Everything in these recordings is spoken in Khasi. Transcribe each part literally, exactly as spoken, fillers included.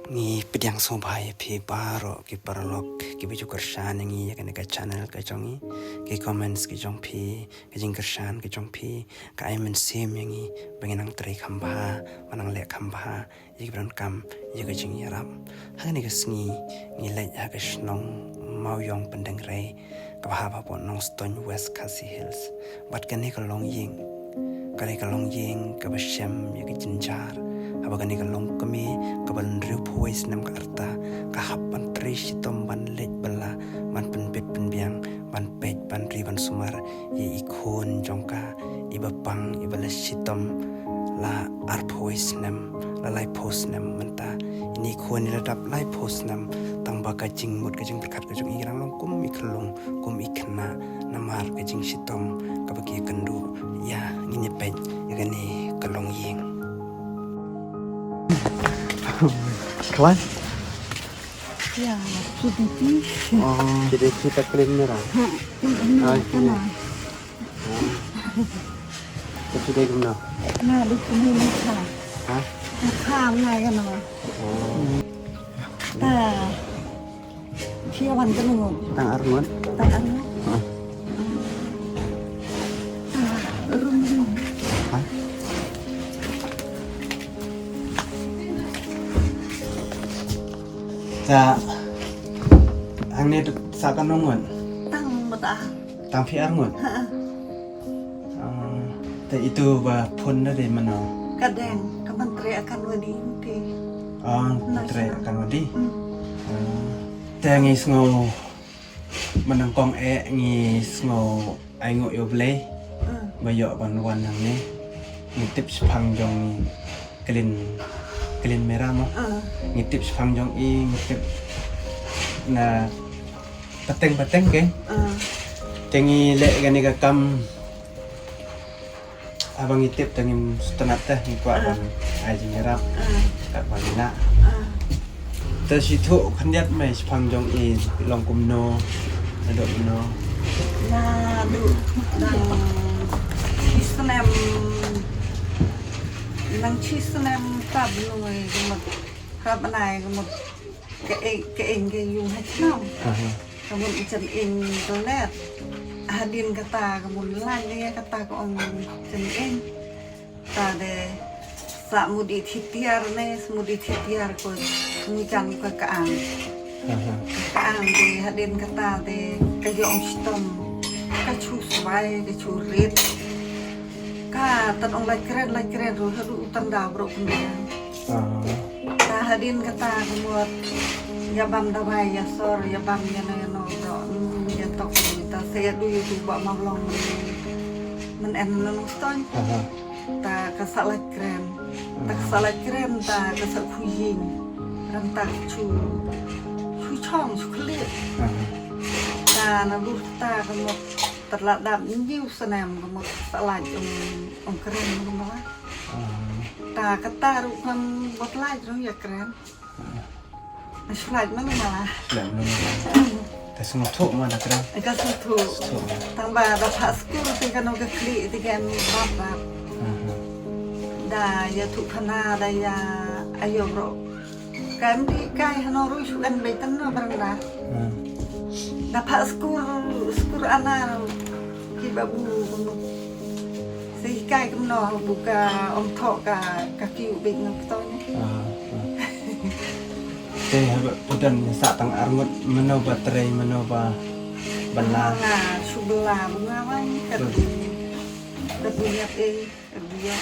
Ngi pdiang sngewbha ïa phi baroh ki paralok kiba ju kyrshan ïa ngi ïa kane ka channel ka jong ngi. Ki comments ki jong phi, ka jingkyrshan ka jong phi, ka ai mynsiem ïa ngi ba ngin nang trei kham bha, ba nang leh kham bha ïa kiba donkam ïa ka jingïarap. Ha kane ka sngi ngi leit ha ka shnong Mawïong Pyndengrei, kaba hap hapoh Nongstoiñ, West Khasi Hills. Bad kane ka longïing ka dei ka longïing kaba shem ïa ka jynjar, haba kane ka longkmie kaba hynriewphew wei snem ka rta ka hap ban trei shitom, ban leit bylla, ban pynbit pynbiang, ban peit, ban ri, ban sumar ïa i khun jong ka iba pang, iba la shitom la arphew wei snem, la laiphew snem mynta. Ine i khun i la dap laiphew snem, tang ba ka jingmut ka jingpyrkhat ka jong i ka dang long kum i khyllung, kum i khynnah, namar ka jingshitom kaba ki ïakynduh ïa. Ngin ïa peit ïa kane ka longïing. Kwan? Ïa, tu di ti. Oh, jadi kita clean merah. Ha, tu di. Ah, ini. Kana. Ah. Kita sudah guna. Na, di sini ni kha. Ha? Kha ngai kana. Oh. Ta. Phi wan kano ngut? Tang ar ngut. Tang ar ngut. Ha. Tang ar ngut. Ha? Ta hangne sa kano ngut? Tang mata. Tang phi ar ngut. Ha. Ah, te itu ba phone na dei mano? Ka deng, ka ban trei akan wadi te. Ah, na trei akan wadi. Hmm. Ah, te ngi sngew mynnyngkong eh ngi sngew ai nguh ïa U Blei. Hmm. Ba ïoh ban wan hangne. Ngi tip shaphang jong ngi clean, clean merah mo. Hmm. Ngi tip shaphang jong i, ngi tip na pateng pateng ke. Ah. Te ngi leh kane ka kam haba ngi tip te ngim sngewtynnat te ngi kwah ban ai jingïarap. Ah. Kat ba ngi lah. Ah. Te shu ïathuh khyndiat mai shaphang jong i long kumno, naduh kumno. Naduh nang shi snem, nang shi snem ka bnai ka mut, ka bnai ka mut. Ka ing, ka ing ka ïung ha shnong. Aha. Ka mut jan ing ka let. Hadien kata ka mut lait ïa kata ka ong jan ing. Ta de sa mut i thitiar ne, sa mut i thitiar ko ngi kan ko ka ang. Aha. Ka ang de hadien kata de ka ïoh ong shitom. Ka shu sbai, ka shu rit. Ka tad ong lait kren, lait kren ruh haduh u tanda bro kumne. Ah. Ta hadien kata ka mut ïa bam dawai, ïa sor, ïa bam ïa no ïa no, ïa no, mm, ïa tok, ta sa ïa du ïa du ba ma long. Myn em na Nongstoiñ. Aha. Ta ka sa lait kren. Ta ka sa lait kren, ta ka sa khu ïing. Ram ta shu, shu chong, shu khlieh. Aha. Ta naduh ta ka mut Tat la dap hynñiew snem ka mut sa lait ong, ong kren ka mut. Ah. Ta kata ruh kam mut lait ruh ïa kren. Ah. Shu lait ma la ma la. Lait ma la ma la. Ta sngewthuh ma da kren. Ka sngewthuh. Sngewthuh ma. Tang ba da phah skul te kano ka khlieh te ka em bap bap. Ah. Da ïathuh khana da ïa ayo bro. Kan di kai hano ruh shu kan beitan no barang da. Hmm. Da phah skur, skur ana ki babu kumno. Si kai kumno buka ong tho ka, ka kiu beit no to ni. Ah, ah. Te haba pudan sa tang arngut mano ba trei mano ba bala. Nga shu bala bunga wai ka tu. Ka tu nyat eh, ka tu ya.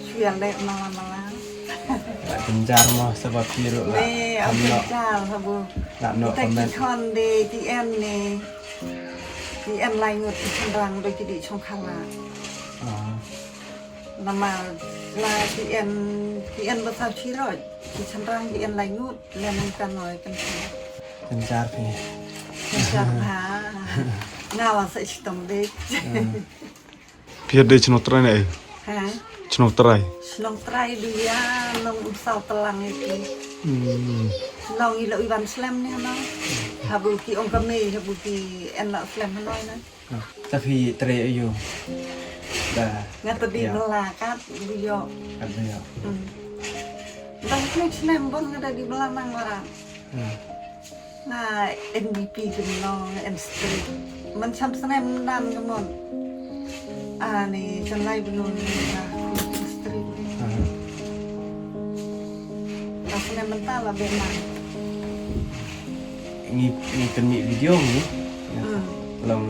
Shu ïa leh mala mala. La jynjar mo saba phi ruh la. Ne, am jynjar saba. La no comment. Ki khon de ki en ne. Ki en lai ngut ki chynrang de ki di chong khala. Ah. Namar la ki en, ki en ba sa chi roi. Ki chynrang ki en lai ngut. Le nang kan noi kan. Jynjar phi. Jynjar ha. Nga wa sa chi tong de. Hmm. Phi dei chnong trai ne ei? Ha? Chnong trai. Chnong trai du ya nong um saw tlang iti. Hmm. Nong ilo iwan slem ne no. Habu ki ong kami, habu ki en la slem no na. Ta phi trai ayu. Da. Nga ta di melakat du yo. Kat du yo. Hmm. Bang kane snem bun nga da dih bala nang warat. Hmm. Nga N B P jong long N street. Man sham snem nan ka mon. Ani kan lai bulu ni nga street ni. Hmm. Bang snem mynta la be nang. Ngi ngi pynmih video ngi. Hmm. Long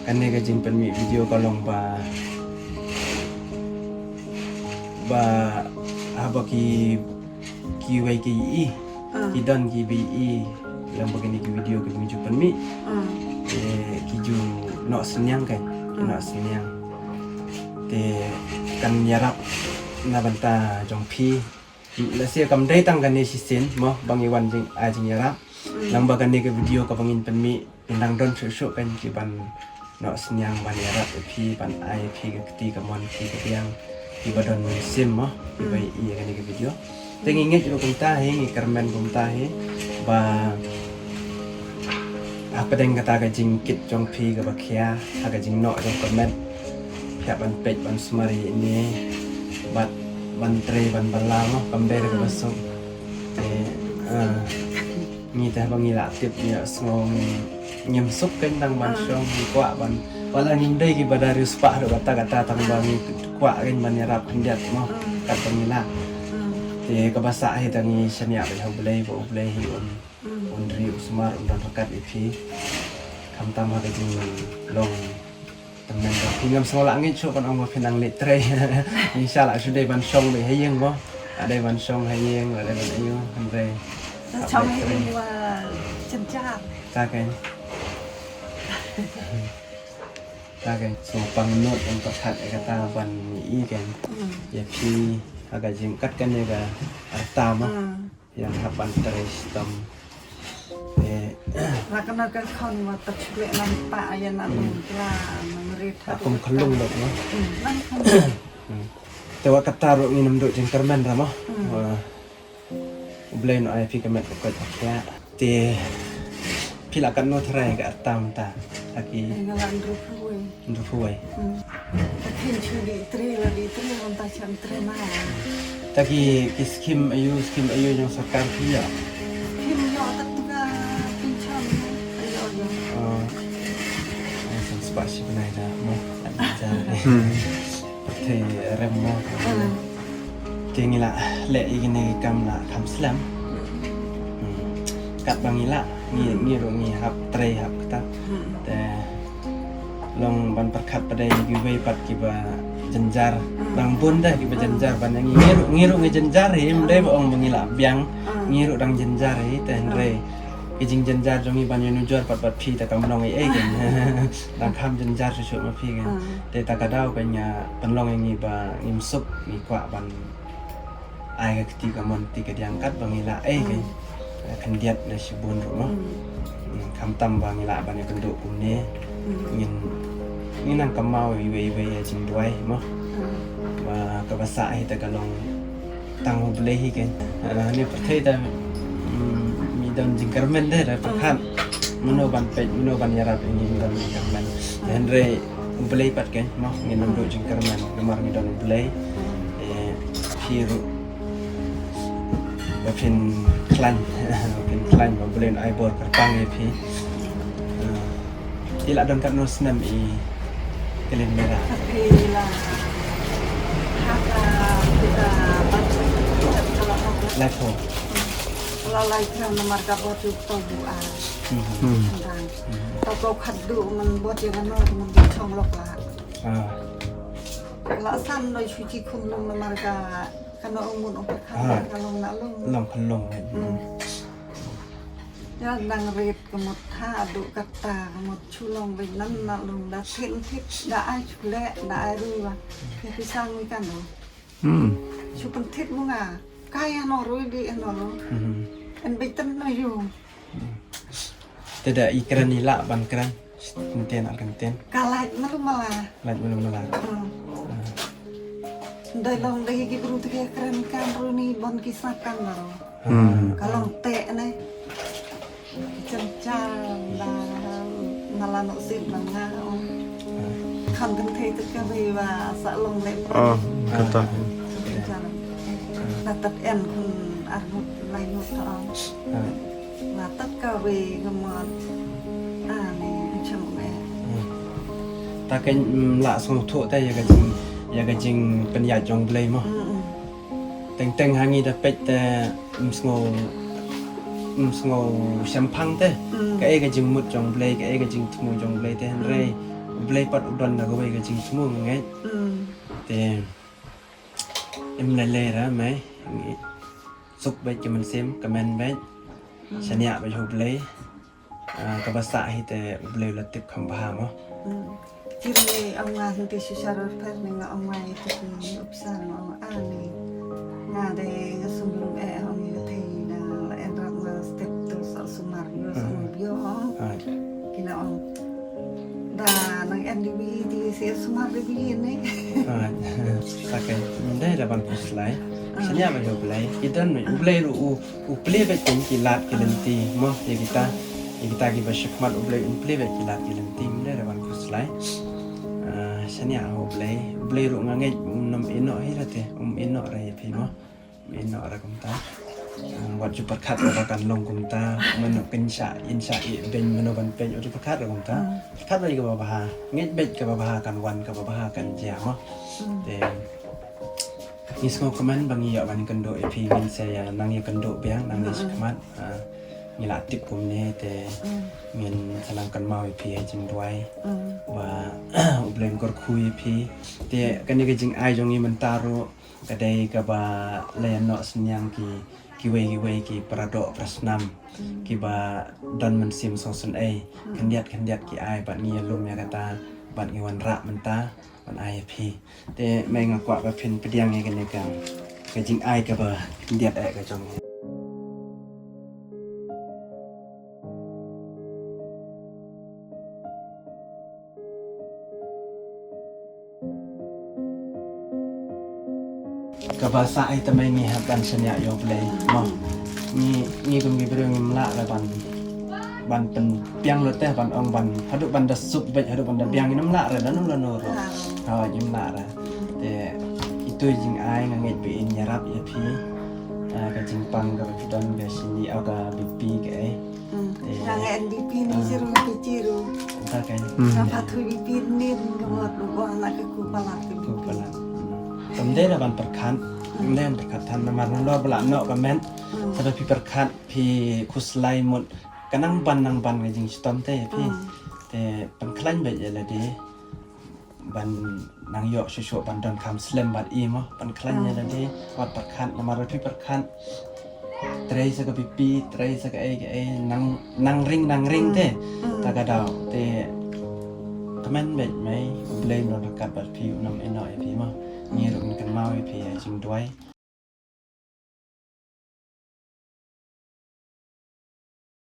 kane ka jingpynmih video ka long ba ba haba ki kiwei ki i. Ah. Ki don ki ba i. Lem ba kine ki video ki ba ngi ju pynmih. Ah. Eh, ki ju noh synñiang kan. Ki, ah, noh synñiang. Te kan ïarap na bynta jong phi. Lehse kam dei tang kane shisien mo ba ngi wan jing, ai jingïarap. Hmm. Lang ba kane ka video kaba ngin pynmih. Pynban don shuh shuh kan ki ban noh synñiang ban ïarap ïa phi, ban ai ïa phi ka kti kamon, kti kadiang, ki ba don mynsiem mo, ki ba, hmm, ïa kane ka video. Te ngi ngeit ruh kumta hi, ngi kyrmen kumta hi ba hapdeng kata ka jingkit jong phi kaba khia ha ka jingnoh jong ka met, phi hap ban peit ban sumar ïa ine bad ban trei ban bylla mo, kam dei da kaba, hmm, suk. Te, ah, ngi te haba ngi la tip ïa sngew ngim suk kein tang ban, ah, shong, ngi kwah ban. Wat la ngim dei ki ba da riewspah ruh kata kata tang ba, ah, ngi kwah kein ban ïarap khyndiat mo. Ah. Kat ba ngi lah. Ah. Te kaba sah hi tang ngi shaniah bad ha U Blei ba U Blei hi un, hmm, un ri u sumar un don ryngkat ïa phi. Khamtam ha ka jinglong tymmen ba phi ngam sngewlah ngeit shuh ban ong ba phi nang leit trei. Ngi sha lah shu dei ban shong beit ha ïing mo. La dei ban shong ha ïing, la dei ban ïoh, hynrei shong ha ïing wa jynjar. Ta kein. Ta kein. So pang not ong pyrkhat ïa kata ban i kein. Hmm. Ïa phi ha ka jingkat kane ka rta mo. Hmm. Ïa hap ban trei shitom. Eh. Ra kane ka khon wa ta shuh leh nampak ïa na, hmm, lum pla nang rit ha kum khlung dok mo. Hmm, nang khon. Hmm. Te wa kata ruh ngin ym duh jingkyrmen ra mo. Hmm. Wa U Blei un ai phi ka met ka koit ka khiah. Te phi la katno tharai ka rta mynta? Ha ki, eh, nga la hynriewphew wei. Hynriewphew wei. Hmm. Ta phin shu dih trei la dih trei, mynta shu trei ma. Ta ki, ki skim aïu, skim aïu jong sorkar phi ïoh? Skim ïoh ta tu ka pension ïoh ïoh. Oh. Ai, sa spah shi bnai da mo. Hmm. Pyrthei rem mo. Hmm. Te ngi la leh ïa kine ki kam la kham slem. Hmm. Kat ba ngi lah, ngi, hmm, ngi ruh ngi hap trei hap kata. Hmm. Te long ban pyrkhat pat ïa kiwei pat kiba jynjar. Hmm. Dang bun de kiba, hmm, jynjar ban ngi, ngi ruh, ngi ruh ngi jynjar hi, ym dei ba ong ba ngi lah biang. Hmm. Ngi ruh dang jynjar hi, te, hmm, hynrei ki jingjynjar jong ngi ban ïanujor pat bad phi te kam long ei ei kein. Dang kham jynjar shuh shuh ma phi kein. Hmm. Te ta ka daw kein nga pynlong ïa ngi ba ngim suk, ngi kwah ban ai ka kti kamon kti kadiang kat ba ngi lah ei kein. Hmm. Khyndiat ne shibun ruh mo. Hmm. Hmm, khamtam ba ngi lah ban ïakynduh kumne. Hmm. Ngin, ngin nang kynmaw iwei iwei ïa jingduwai mo. Hmm. Ba kaba sah hi te ka long tang U Blei hi kein. Ah, ne pyrthei te, mm, ngi don jingkyrmen de, da pyrkhat. Hmm. Mano ban peit, mano ban ïarap, ngi don jingkyrmen. Hmm. Hynrei U Blei pat kein mo, ngin ym duh jingkyrmen namar ngi don U Blei. Hmm. Eh, phi ruh ba phin khlaiñ, ba phin khlaiñ ba U Blei un ai bor kyrpang ïa phi. Eh, phi la don katno snem i Kylliñ Mera? Phi la ha ka, phi la ban, ka la hok la. Laiphew. La lai khrang namar ka bor ju to bu a. Hmm. Hmm. Tang. Hmm. Ta ko khat du man bor ju ka no man ju chong lok la. Ah. La san noi shu chi khum long namar ka, ka no ong mun ong ka khan, ah, ka long na long. Long khan long. Hmm. Hmm. Ïa nang rit ka mut ha du kata ka mut shu long beit nan na long da thin thit da ai shu leh da ai rui wa. Ïa phi sang wi kan long. Hmm. Shu pynthit mu nga. Kai hano rui di hano rui. Hmm. En beit tan na yu. Hmm. Te da i kren i lah ban kren. Kyntien ar kyntien. Ka lait malu mala. Lait malu mala. Hmm. Ah. Dei long dei ki bru te ki kren kan ru ni bon ki sap kan malu. Hmm. Ka long te ne. Ki chynchar da mala no sip na nga. Ah. Kan kynthei te ka bei ba sa long le. Ah, kata. Chynchar. Nga tat en khun ar ngut lai ngut ta ong. Nga tat kawei nga mut. Ani, chem me. Ta kein, mm, la sngewthuh te ïa ka jing, ïa ka jingpynïaid jong Blei mo. Teng teng ha ngi da peit te, mm, sngew, mm, sngew shemphang te. Kaei ka jingmut jong Blei, kaei ka jingthmu jong Blei te, hynrei Blei pat u don da kawei ka jingthmu, nga ngeit. Te im lei lei ra mei, ngi suk beit ki mynsiem, kmen beit, shaniah beit ha U Blei. Ah, kaba sah hi te U Blei u la tip kham bha mo. Ki re ong nga hynte shisha ror pher ne nga ong nga ïa ki opsar nga ong ani. Nga de nga sum lum eh ong ïa thei na la en rat nga step to sa sumar yo sa ong bio ong. Kina ong. Da nang en diwi di se sumar diwi ne. Right. Okay. Ndai da ban khuslai. Shaniah beit ha U Blei. Ki don U Blei ruh u, u plie beit ki lad ki lynti mo ïa kita. Ïa kita kiba shakhmat U Blei u plie beit ki lad ki lynti, ndai da ban khuslai. Ah, shaniah ha U Blei. U Blei ruh nga ngeit um ïehnoh hi ra te, um ïehnoh ra ïa phi mo. Ïehnoh ra kumta. Ah, wat ju pyrkhat ba kan long kumta, mano kin shah, in shah ïeh beiñ, mano ban peiñ, wat ju pyrkhat ra kumta. Pyrkhat beit kaba bha, ngeit beit kaba bha kan wan, kaba bha kan jia mo. Te ngi sngewkmen ba ngi ïoh ban kynduh ïa phi, ngin sa ïa nang ïa kynduh biang, nang ïa shakhmat. Ah, ngi la tip kumne te ngin sa nang kynmaw ïa phi ha jingduwai. Ba U Blei un kyrkhu ïa phi. Te kane ka jingai jong ngi mynta ruh ka dei kaba la ïa noh synñiang ki, kiwei kiwei ki paradoh parasnam kiba don mynsiem sngewsynei. Khyndiat khyndiat ki ai bad ngi ïalum ïa kata bad ngi wanrah mynta ban ai ïa phi. Te mei nga kwah ba phin pdiang ïa kane ka, ka jingai kaba khyndiat eh ka jong ngi. Kaba sah ïa ta mei ngi hap ban shaniah ïa U Blei mo. Ngi, ngi kum ki briew ngim lah ra ban, ban pynbiang lut te ban ong ban haduh ban da suk beit haduh ban da biang ngim lah ra lano lano ruh. Ha, ngim lah ra. Te itu jingai nga ngeit ba in ïarap ïa phi. Ah, ka jingpang kaba phi don ka shini au ka B P ka eh. Nga nga N B P ni jiru ki jiru. Enta kai. Nga pha thui B P ni nga mut lu wa na ka ku palat ka ku palat. Kam dei da ban pyrkhat. Kam dei ban pyrkhat than namar nang dor bala no ka met. Sa da phi pyrkhat phi khuslai mut ka nang ban nang ban ka jingshitom te phi. Te pynkhlaiñ beit ïa lade. Ban nang ïoh shuh shuh ban don kham slem bad i mo, ban khlaiñ ïa lade, wat pyrkhat namar phi pyrkhat. Trei sa ka B P, trei sa ka ei ka ei, nang, nang ring nang ring te. Ta ka daw te kmen beit mei, U Blei un don ryngkat bad phi, un ym ïehnoh ïa phi mo. Ngi ruh ngin kynmaw ïa phi ha jingduwai.